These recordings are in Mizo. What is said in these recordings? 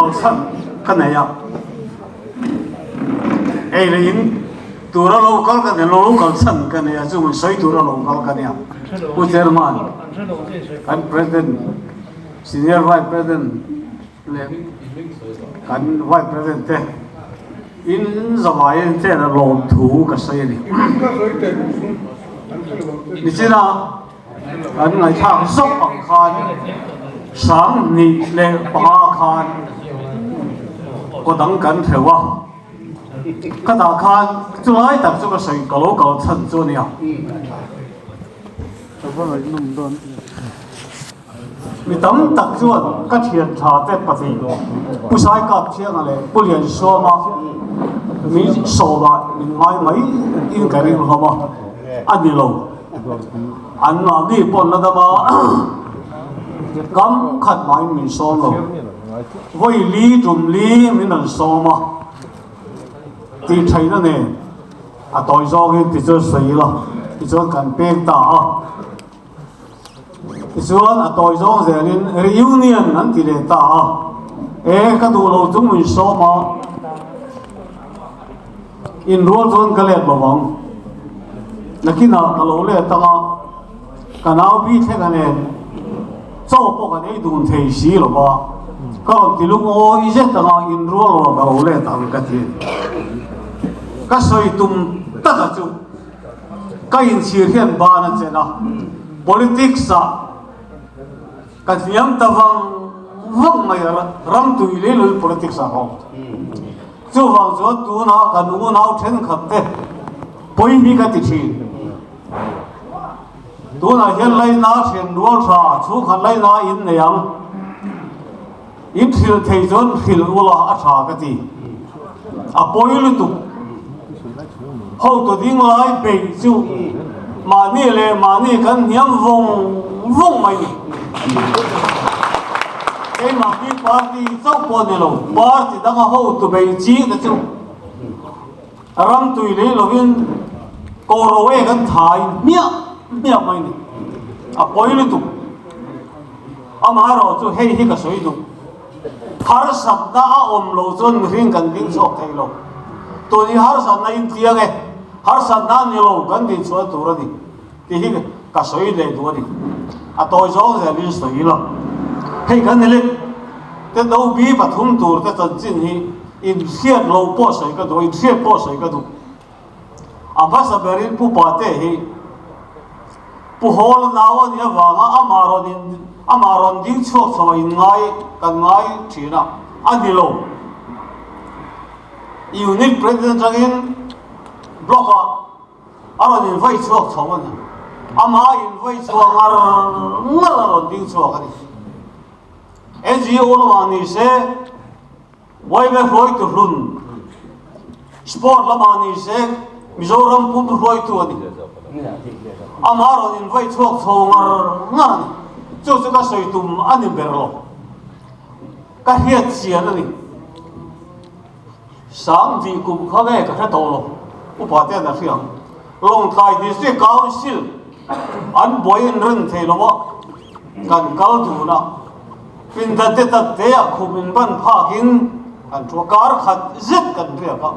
kal chhan ka nei a, ei leh in tura lo kal ka nei lo kal chhan ka nei a, chung in sawi tura lo kal ka nia. Pu Chairman, kan President, Senior Vice President leh kan Vice President te in zavaiin chen a lawmthu ka sawi a ni. Nichina Kan ngaihthlak zawk ang khan 2005 khan kaw dang kan hreuh a, ka tah khan chulai tak chu ka sawi ka lo kal chhan chu a nia. Mi tam tak chuan ka thian tha te pahnih Pu Saikapthianga leh Pu Liansuama min sawmah min ngai mai in ka ring hlawm a, a ni lo. An mahni pawn la dam a, kam khat mahin min sawm lo. Vawi li tum li min rawn sawm a, tih theihna nen a tawi zawngin tichuan sawi ila tichuan kan peng ta a. Tichuan a tawi zawng zelin reunion an ti leh ta a, e ka duh lo chung min sawm a, inrual chuan ka let lo ang, nakinah ka lo let ang a, ka nau bi thleng a nen chaw pawh kan ei dun thei si lo va, ka rawn ti lungawi zet ang a, inrual lo ah ka lo let ang ka ti. Ka sawi tum taka chu. Ka inchhir hian ban a chen a, politics ah ka hniam ta vang vang mai a, ram tui lei lawin politics ah ka awm. Chuvang chuan tunah kan unau thenkhat te pawi hi ka ti thin. Tunah hian laina thian rual tha chhungkhat laina in nei ang. In hrilh thei chuan hrilh ula a tha ka ti. A pawi lutuk. Hotu ding lai beih chu mahni leh mahni kan hniam vawng vawng mai ni. Keimahni party chauh pawh ni lo, party danga hotu beih chi te chu ram tui lei lovin kawro e kan thai hmiah hmiah mai ni. A pawi lutuk. Amaherawh chu hei hi ka sawi duh. Harsatna a awm lo chuan mihring kan ding chhuak thei lo. Tun hi harsatna in tliang e, harsatna a ni lo kan din chhuah tur a ni tih hi ka sawi leh duh a ni. A tawi zawng zelin sawi ila. Hei kan elect te do bi pathum tur te chanchin hi inhriat lo pawh sawi ka duh a, inhriat pawh sawi ka duh. A hmasa berin Pu Pate hi Pu Hawla nau a nih avanga amah rawn in amah rawn ding chhuak chho a in ngai kan ngai thin a, a ni lo. Unit President atangin Block ah a rawn in vai chhuak chho a ni. Amah in vai chhuak ngar ngar a rawn ding chhuak a ni. NGO lamah ni se. Yma hruaitu hlun sport lamah ni se Mizoram pum hruaitu a ni. Amah rawn invai chhuak chho ngar ngar a ni. Chu chu ka sawi tum a ni ber lo. Ka hriat chian a ni. Sang tih kum kha nge ka hre tawh lo. Upa te an a hria ang. Lawngtlai District Council an buai in rin thei lo a, kan kal dun a. Pindan te tak te ah khum in ban phak in kan thu a, kar khat zet kan riak a,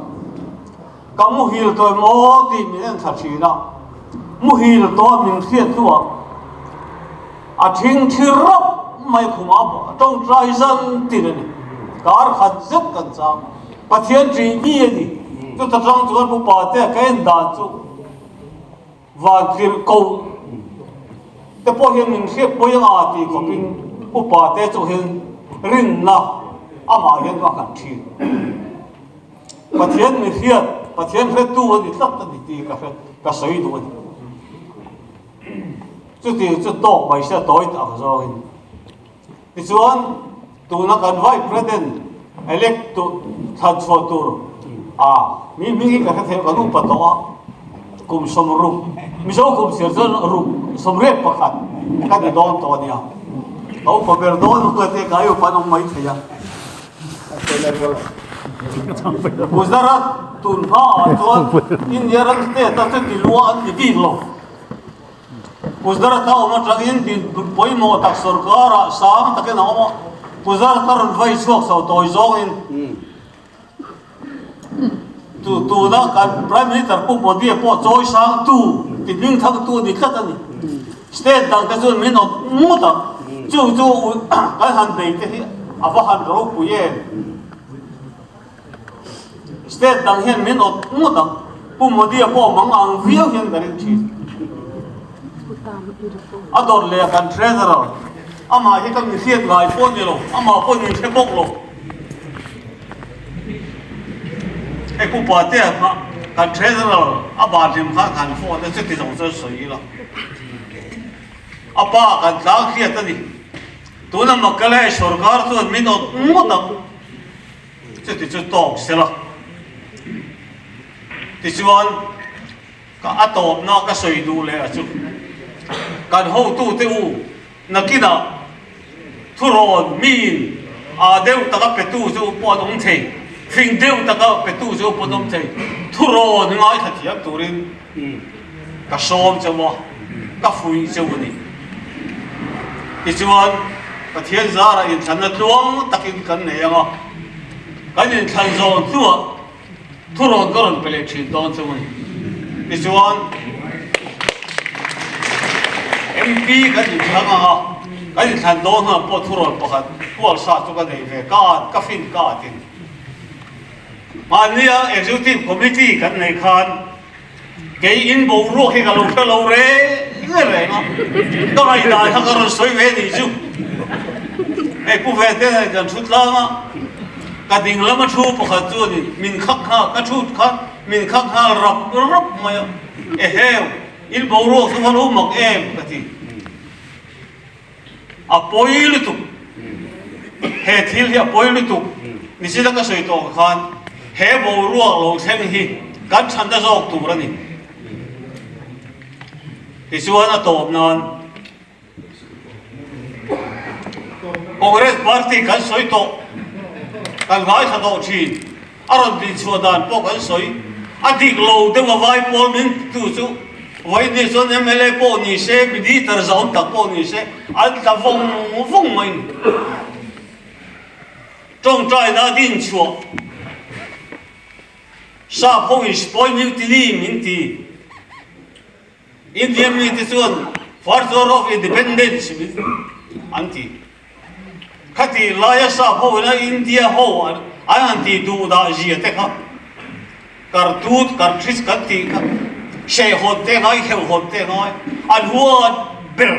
ka muhil tawh em aw tih min en thla thin a, muhil tawh min hriat hnuah a thing thi rap mai khum ah tawngtai zan tin a ni, kar khat zet kan chang Pathian ṭih mi a ni, chuta tang chuan upa te ka en dan chu. Vantirh ko te pawh hian min hriat pawi anga tih khawpin upa te chu hian rinna amah hian a nghat thin. Pathian mi hriat, Pathian hretu a ni tlat a ni tih ka hre, ka sawi duh a ni. Chuti chu tawk mai se tawi tak zawngin. Tichuan, tuna kan Vice President elect tu thlan chhuah tur a mi hming hi ka hre thei lo, kan upa tawh a, kum 60, Mizo kum sir chuan ruk 81 ka ni dawn tawh a nia. Ka upa ber dawn ang te ka upa an awm mai thei a. Gujarat tun hmaah chuan India ram state a chuti lua an ti bik lo. Gujarat-a awm atangin din pawimawh tak sorkarah sang takin a awm a. Puzar ka rawn vai chhuak chho tawi zawngin tu tuna kan Prime Minister Pu Modi-a pawh chawi sangtu ti hming thangtu a ni tlat a ni. State dang te chuan min awp ngut a, chu chu kan han bei te hi a va han ropui em. State dang hian min awt ngawt ang. Pu Modi-a pawh mang ang viau hian ka ring thin. A dawt leh a kan Treasurer, amah hi ka mi hriat ngai pawh ni lo, amah pawh min hre bawk lo. Hei Pu Patea kha kan Treasurer a ban hlim khan kan phone a chuti zawng chuan sawi ila. A pa kan tlang hriat a ni. Tuna Makalay sorkar chuan min awt ngawt ang. Chuti chu tawk sela. Tichuan, ka a tawpna ka sawi duh leh a chu, kan hotute u nakinah thurawn miin aa deuh taka petu chu pawh an awm thei, fing deuh taka petu chu pawh an awm thei, thurawn ngaithla thiam turin ka sawm cheu a, ka fuih cheu a ni. Tichuan, Pathian zarah inthlanna tluang takin kan nei ang a, kan inthlan zawn hnuah thurawn ka rawn pe leh thin dawn cheu a ni. Tichuan, MP kan inthlang ang a, kan inthlan dawn hnuah pawh thurawn pakhat hualsa chu ka nei ve, ka at, ka fin ka atin. Mahnia Executive Committee kan nei khan Kei in boruak hi ka lo hre lo reng reng a, ka ngaihdan kha ka rawn sawi ve nih chu. Hei Pu Vete nen kan thu tlang a, ka ding lama thu pakhat chuanin min khak nghal, ka thut kha min khak nghal rap rap mai a, Eheu, in boruak chu va lo mak em? ka ti. A pawi lutuk, he thil hi a pawi lutuk, nichina ka sawi tawh khan he boruak lo thleng hi kan chhanna zawk tur a ni. Tichuan a tawp nan Congress party kan sawi tawh, kan ngaithla tawh thin, A rawn tihchhuah dan pawh kan sawi. A dik lo deuh a vai pawl min tu chu vawiin chuan mla pawh ni se, minister zahawm tak pawh ni se, an tla vawng vawng mai ni. Tawngtaina din chhuah sap ho in sipawi mutiny min ti. India mite chuan First War of Independence min an ti. Khati laia sap ho ina India ho an han tih duh dah zia te kha kartut kartris kan tih kha hrehhawn te ngai hleuhhawn te ngai an huat ber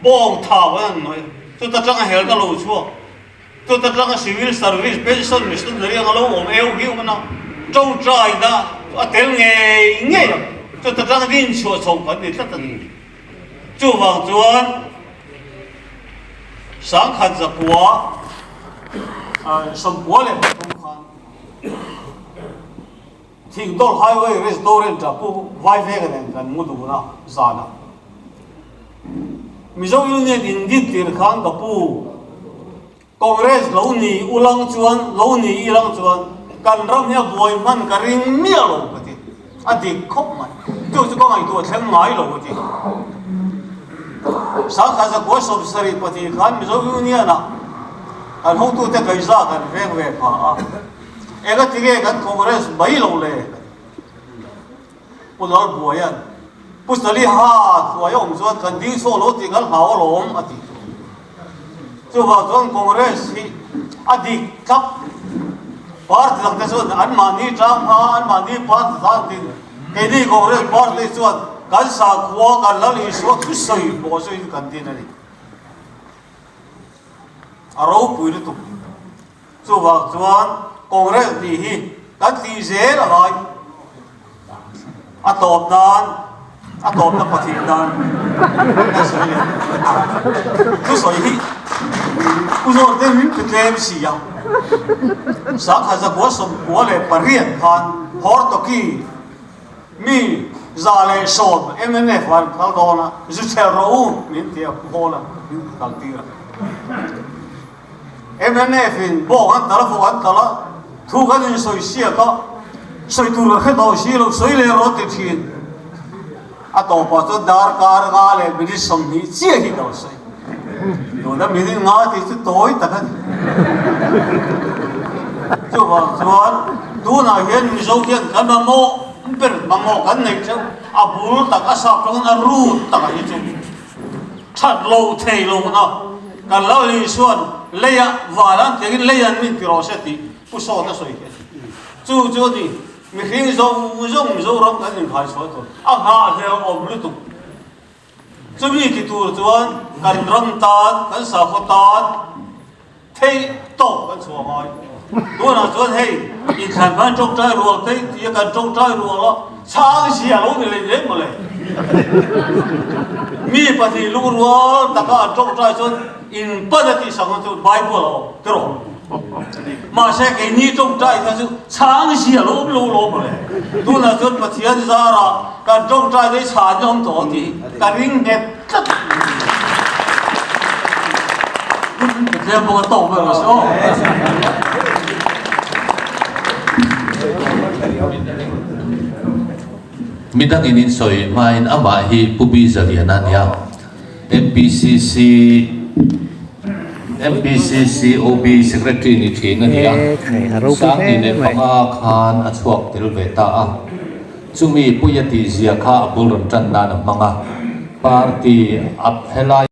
bawng thau an han nawi a chuta tanga helna lo chhuak chuta tanga civil service pension missionary anga lo awm eu hiu mana tawngtaina a tel ngei ngei ang chuta tanga din chhuah chho kan ni tlat a ni. Chuvang chuan sangkhat zakua 93 khan Thingdawl Highway Restaurant ah Pu Vaiveka nen kan mu dun a zanah Mizo Union in din tir khan ka pu Congress lo ni ulang chuan lo ni ilang chuan kan ram hi a buai hman ka ring miah lo ka ti. A dik khawp mai. Chu chu ka ngaihtuah thleng ngai lo ka ti. Sangkhat zakua 74 khan Mizo Union ah kan hotute kaiza kan veng ve pha a. Enga tinge kan Congress mai lo le ka ti. Pu Lalbuaia'n Pu Saliha hnuai a awm chuan kan ding chhuak lo tih kan hlau alawm a ti. Chuvang chuan Congress hi a dik tlat. Party dang te chuan anmahni tang hma, anmahni party tan tin keini Congress party chuan kan sakhua, kan Lal Isua thusawi pawh chu kan din a ni. A ropui lutuk. Chuvang chuan Congress nih hi kan tih zel a ngai. A tawp nan, a tawpna pathih nan ka sawi leh. Thu sawi hi U Zawr te min pe tlem si a. Sangha 998 khan Hortoki mi 110 mnf an kal dawn a, zu chhel rawh u min ti a, Pu Hawla min kal tir a. Mnf in bawk an tal a, vawk an tal a, thu kan insawi siak a, sawi tur ka hre tawh si lo, sawi leh rawh ti thin. A tawpah chuan darkar nga leh minute 20 chiah hi ka lo sawi. Tuna minute nga tih chu tawi tak a ni. Chuvang chuan tunah hian Mizo hian kan mamawh ber mamawh kan neih theuh a bul tak a sap tawngin a root tak a hi chu that lo thei lo na kan Lal Isua'n leiah van an tih angin lei an min ti rawh se tih Pu Sawta sawi hi a ni. Chu chu a ni mihring zawng zawng Mizoram kan inkhai chhuah tur a nghahhlel awm lutuk. Chumi ti tur chuan kan ram tan, kan sakhaw tan theih tawk kan chhuah ngai. Tunah chuan hei inthlan khan tawngtai rual theih tia kan tawngtai rual a, chhang zia lo ni leh leh mawle. Mi pahnih lungrual taka an tawngtai chuan in pan a tih sak na chu Bible a awm tiraw. Mahse keini tawngtai kha chu chhang zia lo awm lo lo mawle. Tunah chuan Pathian zarah kan tawngtai te hi chhan a awm tawh ang tih hi ka ring nghet tlat. Pathian pawh a tawk ber a si aw. Midangin in sawi hmain amah hi Pu Bizaliana a nia. MPCC MPCC OB Secretary ni thin a ni a, Sangni leh panga khan a chhuak tel ve ta a, chumi Puia tih zia kha a bul rawn tan nan a hmang a, party a helai.